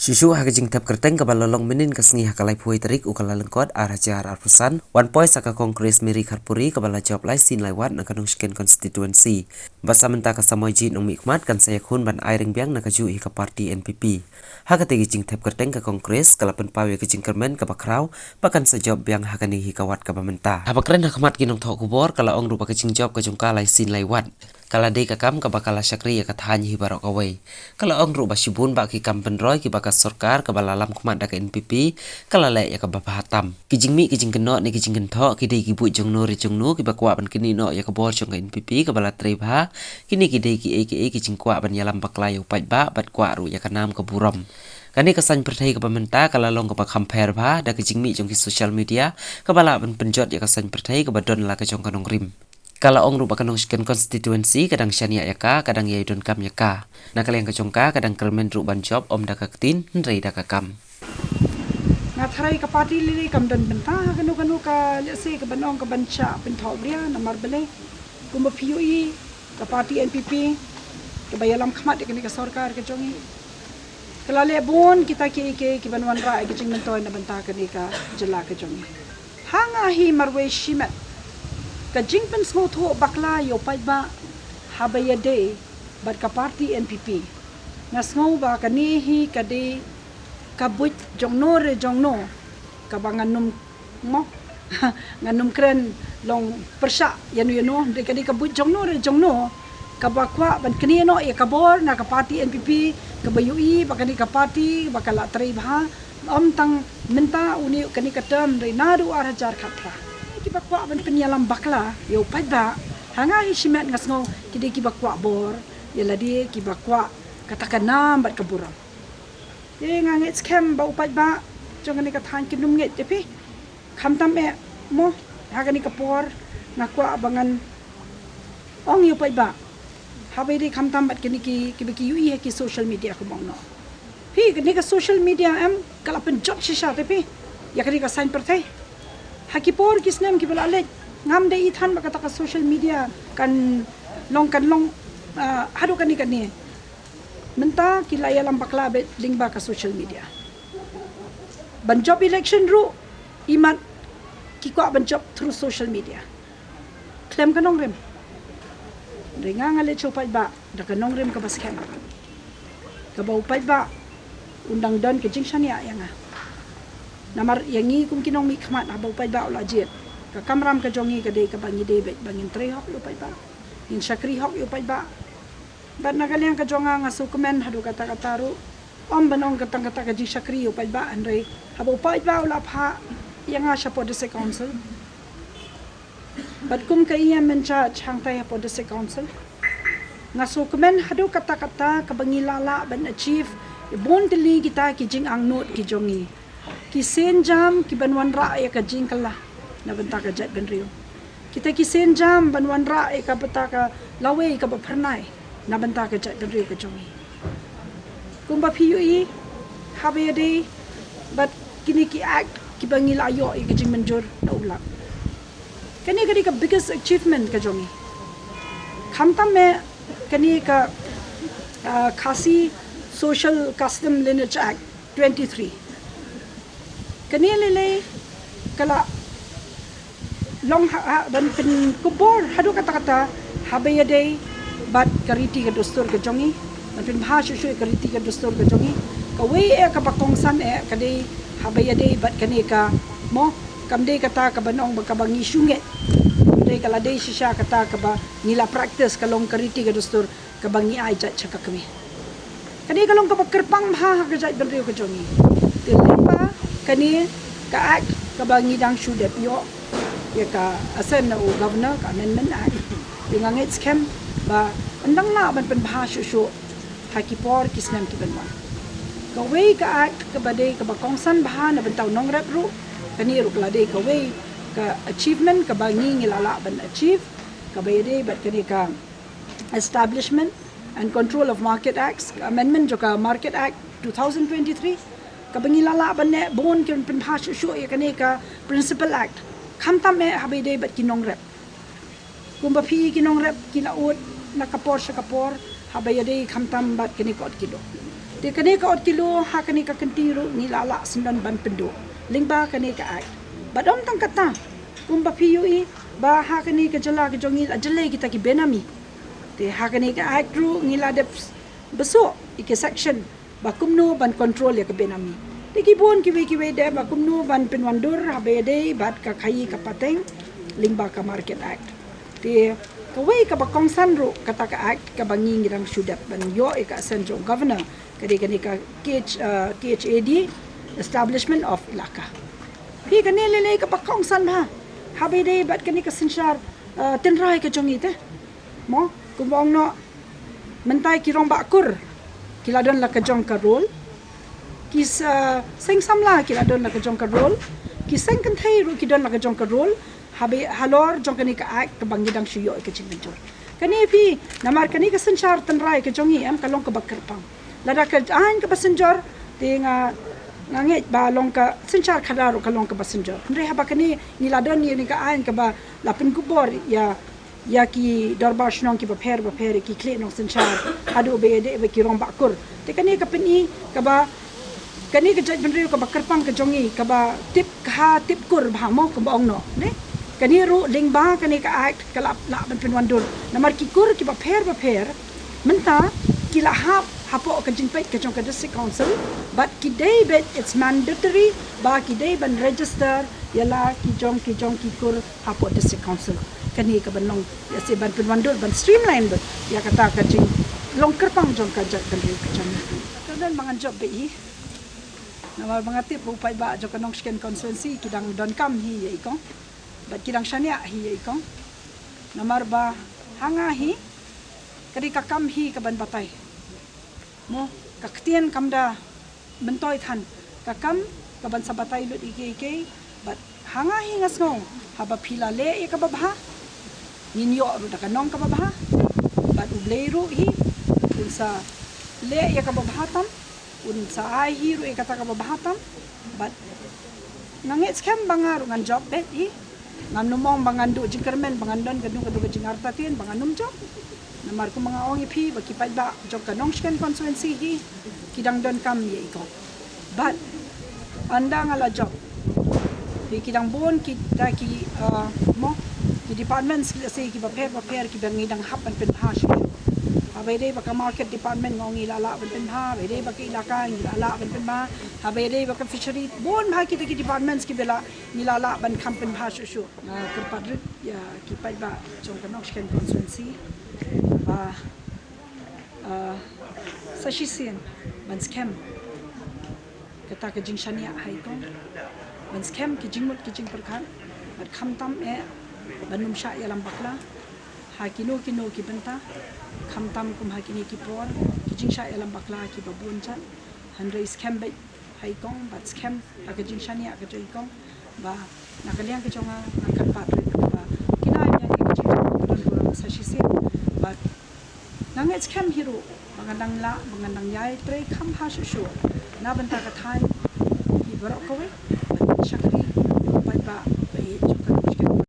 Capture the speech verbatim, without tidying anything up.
Shuh shuh ha ka jingthep kyrteng kaba la long mynhynnin ka sngi ha ka laiphew tarik u Kyllalyngkot ar hajar arphew san, wan poi sa ka Congress Mary Kharpuri kaba la jop lai sien lai wat na ka Nongshken constituency. Bad sa mynta ka samoi jied nongmihkhmat kan sa ïakhun ban ai rynbiang na kajuh hi ka party N P P. Ha katei ka jingthep kyrteng ka Congress ka la pynpaw ïa ka jingkyrmen kaba khraw ba kan sa jop biang ha kane hi ka wat kaba mynta. Haba kren ha khmat ki nongthoh khubor ka la ong ruh ba ka jingjop ka jong ka lai sien lai wat ka la dei ka kam kaba ka la shakri ïa ka thaiñ hi baroh kawei. Ka la ong ruh ba shibun bah ki kam pynroi kiba ka sorkar kaba la lam khmat da ka N P P ka la leh ïa kaba bha tam. Ki jingmih ki jingkynnoh ne ki jingkynthoh ki dei ki buit jongno re jongno kiba kwah ban knieh noh ïa ka bor jong ka N P P kaba la trei bha. Kine ki dei kiei kiei ki jingkwah ban ïalam bakla ïa u paidbah bad kwah ruh ïa ka nam ka burom. Kane ka saiñ pyrthei kaba mynta ka la long kaba kham pher bha da ka jingmih jong ki social media kaba lah ban pynjot ïa ka saiñ pyrthei kaba don la ka jong ka nongrim. Ka la ong ruh ba ka Nongshken constituency ka dang shaniah ïa ka, ka dang ïai donkam ïa ka. Na ka liang ka jong ka, ka dang kyrmen ruh ban jop ym da ka ktien hynrei da ka kam. Nga tharai ka party lei lei kam don bynta ha kano kano ka lehse ka ban ong ka ban shah pynthoh bria, namar balei kumba phi ïohi ka party N P P kaba ïalam khmat ïa kane ka sorkar ka jong ngi ka la leh bun kita kiei kiei ki ban wanrah ïa ka jingmyntoi na bynta kane ka jylla ka jong ngi. Ha nga hi marwei shimet ka jingpynsngewthuh bakla ïa u paidbah haba ïadei bad ka party N P P. Nga sngew ba kane hi ka dei ka buit jongno re jongno kaba ngan ym mo ngan ym kren long pyrshah ïano ïano, dei ka dei ka buit jongno re jongno kaba kwah ban knieh noh ïa ka bor na ka party N P P, kaba ïohi ba kane ka party ba ka la trei bha ym tang mynta une kane ka term hynrei naduh ar hajar khatphra. Kiba kwah ban pynïalam bakla ïa u paidbah, ha nga hi shimet nga sngew ki dei kiba kwah bor ïa lade, kiba kwah kata ka nam bad ka burom. Te nga ngeit skhem ba u paidbah jong kane ka thaiñ kin ym ngeit ïa phi. Khamtam eh mo ha kane ka por nga kwah ba ngan ong ïa u paidbah haba ïadei khamtam bad kine ki, kiba ki ïohi ha ki social media kumba ong noh. Phi, kane ka social media em ka la pynjot shisha te phi ïa kane ka saiñ pyrthei. Ha ki por ki snem kiba la leit ngam dei i than ba kata ka social media kan long, kan long, ah, haduh kane kane. Mynta ki la ïalam bakla beit lyngba ka social media. Ban jop election ruh imat ki kwah ban jop through social media. Khlem ka nongrim. Hynrei nga nga leit sha u paidbah da ka nongrim kaba skhem, kaba u paidbah un dang don ka jingshaniah ïa nga. Namar ïa ngi kum ki nongmihkhmat haba u paidbah u la jied, ka kamram ka jong ngi ka dei kaba ngi dei beit ba ngin trei hok ïa u paidbah, ngin shakri hok ïa u paidbah. Bad na ka liang ka jong nga nga sngewkmen haduh katta katta ruh. Ym ban ong ka tang kata ka jingshakri ïa u paidbah, hynrei haba u paidbah u la phah ïa nga shapoh District Council bad kum ka E M in charge hangtai hapoh District Council, nga sngewkmen haduh katta katta kaba ngi la lah ban achieve ïa bun tylli kita ki jingangnud ki jong ngi. Ki sienjam ki ban wanrah ïa ka jingkylla na bynta ka jaitbynriew. Kita ki sienjam ban wanrah ïa ka bynta ka lawei kaba phyrnai na bynta ka jaitbynriew ka jong ngi. Kumba phi ïohi haba ïadei bad kine ki act kiba ngi la ïoh ïa ka jingmynjur na u Lat. Kane ka dei ka biggest achievement ka jong ngi. Khamtam eh kane ka, ah, Khasi Social Custom Lineage Act twenty-three. Kane lei lei ka la long ha, ha, ban pynkupbor haduh katta katta haba ïadei bad ka riti ka dustur ka jong ngi. Ban pynbha shuh shuh ka riti ka dustur ka jong ngi. Kawei eh kaba kongsan eh ka dei haba ïadei bad kane ka mo, kam dei kata kaba nong ba kaba ngi shu ngeit. Dei ka la dei shisha kata kaba ngi la practice ka long ka riti ka dustur kaba ngi ai jait sha ka kmie. Kane ka long kaba kyrpang bha ha ka jaitbynriew ka jong ngi. Te lyngba kane ka act kaba ngi dang shu dep ïoh ïa ka assent na u Governor, ka Amendment Act. Te nga ngeit skhem ba yn dang lah ban pynbha shuh shuh ha ki por ki snem ki ban wan. Kawei ka act kaba dei kaba kongsan bha na bynta u nongrep ruh, kane ruh ka la dei kawei ka achievement kaba ngi ngi la lah ban achieve, kaba ïadei bad kane ka Establishment and Control of Market Acts, amendment jong ka Market Act two thousand twenty-three, kaba ngi la lah ban neh bun, kin pynbha shuh shuh ïa kane ka Principal Act. Khamtam eh haba ïadei bad ki nongrep. Kumba phi ki nongrep ki la ud na ka por sha ka por haba ïadei khamtam bad kane ka ot ki doh. Te kane ka ot ki lo ha kane ka kynti ruh ngi la lah syndon ban pynduh lyngba kane ka Act. Bad ym tang kata, kumba phi ïohi ba ha kane ka jylla ka jong ngi la jyllei kita ki benami. Te ha kane ka Act ruh ngi la dep bsut ïa ki section ba kumno ban control ïa ka benami. Te ki bun kiwei kiwei de ba kumno ban pynwandur haba ïadei bad ka khaïi ka pateng lyngba ka Market Act. Te kawei kaba kongsan ruh kata ka Act kaba ngi ngi dang shu dep ban ïoh ïa ka assent jong Governor, ka dei kane ka K H, uh, K H A D, Establishment of Elaka. Phi, kane lei lei kaba kongsan bha haba ïadei bad kane ka synshar, uh, tynrai ka jong ngi te. Mo, kumba ong noh, mynta ki rangbah kur ki la don la ka jong ka role. Ki s-, uh, seng samla ki la don la ka jong ka role. Ki seng kynthei ruh ki don la ka jong ka role. Haba halor jong kane ka Act kaba ngi dang shu ïoh ïa ka jingmynjur. Kane phi, namar kane ka synshar tynrai ka jong ngi em ka long kaba kyrpang. Lada ka aiñ kaba synjor, te nga, nga ngeit ba long ka synshar khadar ruh ka long kaba synjor. Hynrei haba kane ngi la don ïa kane ka aiñ kaba la pynkupbor ïa, ïa ki dorbar shnong kiba pher ba pher, ïa ki khlieh nongsynshar, haduh ba ïadei bad ki rangbah kur. Te kane ka pyni kaba, kane ka jaitbynriew kaba kyrpang ka jong ngi, kaba tip kha tip kur bha mo, kumba ong noh, ne? Kane ruh lyngba kane ka Act ka lah, lah ban pynwandur. Namar ki kur kiba pher ba pher mynta ki la hap hapoh ka jingpeit ka jong ka District Council, bad ki dei beit, it's mandatory ba ki dei ban register ïa la ki jong ki jong ki kur hapoh District Council. Kane ka ban long, ïa se ban pynwandur, ban streamline beit ïa kata ka jinglong kyrpang jong ka jaitbynriew ka jong ngi. Kyrmen ba ngan jop beit hi. Namar ba nga tip ba u paidbah jong ka Nongshken constituency ki dang donkam hi ïa i kong. Bad ki dang shaniah hi ïa i kong. Namar ba ha nga hi, ka dei ka kam hi ka ban batai. Mo, ka ktien kam da myntoi than. Ka kam ka ban sa batai lut ïa kiei kiei. Bad ha nga hi nga sngew, haba phi la leh ïa kaba bha, ngin ïoh ruh da ka nong kaba bha. Bad U Blei ruh hi un sa leh ïa kaba bha tam, un sa ai hi ruh ïa kata kaba bha tam. Bad nga ngeit skhem ba nga ruh ngan jop beit hi. Ngam nym ong ba ngan duh jingkyrmen ba ngan don kano kano ka jingartatien ba ngan nym jop. Namar kumba nga ong ïa phi ba ki paidbah jong ka Nongshken constituency hi ki dang donkam ïa i kong. Bad ynda nga la jop, phi, ki dang bun kita ki, uh, mo, ki departments ki lehse kiba pher ba pher kiba ngi dang hap ban pynbha shuh. Haba ïadei bad ka market department nga ong ngi la lah ban pynbha, haba ïadei bad ka elaka ngi la lah ban pynbha, haba ïadei bad ka fishery, bun bha kita ki departments kiba lah, ngi la lah ban kham pynbha shuh shuh. Nga kyrpad rit ïa ki paidbah jong ka Nongshken constituency ba, ah, sa shisien ban skhem kata ka jingshaniah ha i kong, ban skhem ki jingmut ki jingpyrkhat, bad khamtam eh ban nym shah ïalam bakla ha kino kino ki bynta, khamtam kum ha kine ki por ki jingshah ïalam bakla kiba bun jait. Hynrei skhem beit ha i kong, bad skhem ha ka jingshaniah ka jong i kong, ba na ka liang ka jong nga, nga kyrpad rit ba kine ki jingdon burom sa shisien, bad nga ngeit skhem hi ruh ba ngan dang lah, ba ngan dang ïatrei kham bha shuh shuh na bynta ka thaiñ hi baroh kawei, bad shakri